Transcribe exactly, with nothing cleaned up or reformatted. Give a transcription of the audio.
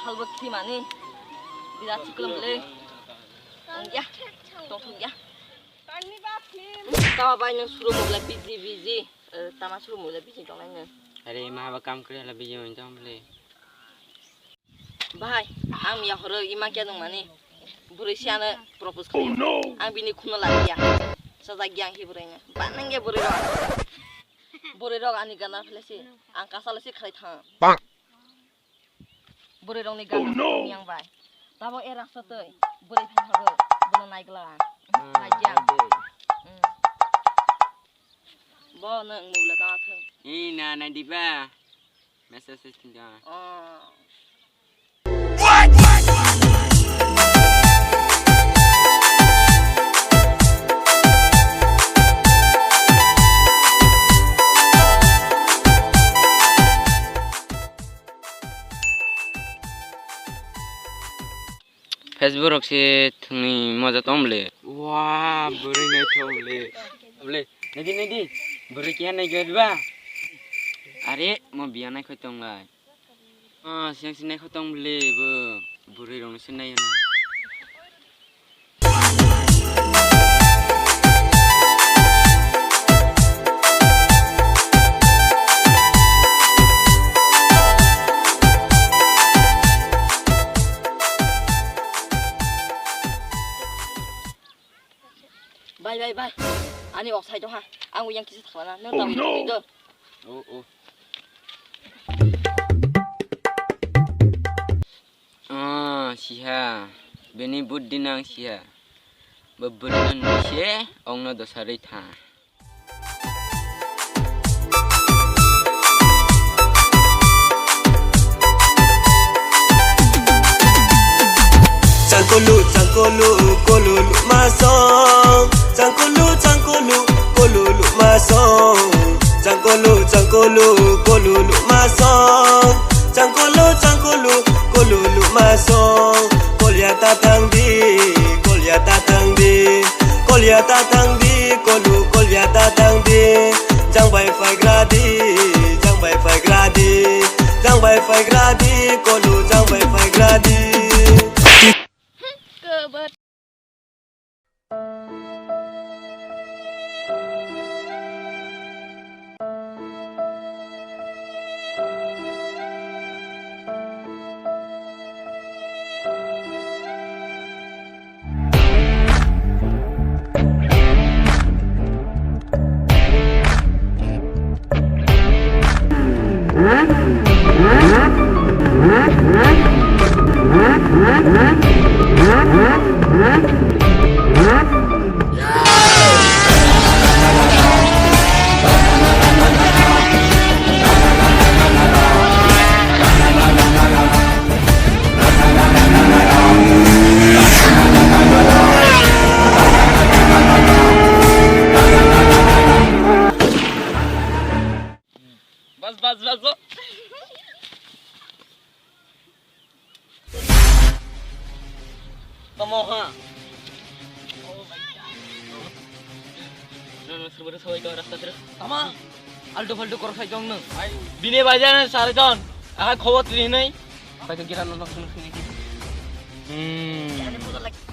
Albo khimani. Birat siklam le. Ya. Tong tong ya. Tama bai nang suru mula busy busy. Eh, tama suru mula busy tong nang. Are ma ba kam kre la busy tong le. Bahai, ang miya horo ima kya nung mani. Bwrwi si ano propose khlai. Ang bini khuna lagiya. Sajak yang hi bwrwi no. Banang ya bwrwi rok. Bwrwi rok ani gana phle si. Ang kasa le si khlai thang. Bwrwi rok ni gana yang bai. Tabo era sotoi. Bwrwi phan horo. Bono nai gla. Nai yang. Bo nang mula ta thang. Ina nai diba. Message se tinja. Oh. Facebook rok se thwngwi moja tong bwle. Wa, bwrwi naithok bwle. Bwle, naidi, naidi. Bwrwi kiya nai gad ba. Are, mo biya nai khoi tong lai. Ah, siang sinai khotong bwle bo bwrwi rokno sinai na. Bai, bai, bai. Ani ok sai tong ha. Ang yang kisa thakla na. Nang tawi twi do. Oh, oh. Ah, siha. Bini buddhi nang siha. Bo bwrwi nang se ongno dosarwi tha. Changkulu, changkulu, kululu masong. Changkulu, changkulu, kululu masong. Changkulu, changkulu, kululu masong. Changkulu, changkulu, kululu masong. Kolya ta thang di, kolya ta thang di. Kolya ta thang di, kolu kolya ta thang di. Jang bai phai gra di, jang bai phai gra di. Jang bai phai gra di, kolu jang bai phai gra di. Bas, bas, bas, bas. Tamo ha. Nono suru soi to rasta ter. Tama. Alto falto kor khai dong nang. Bini bajan sare don. Aka khobor tini nai. Pai to gira no no sunu sunu. Hmm.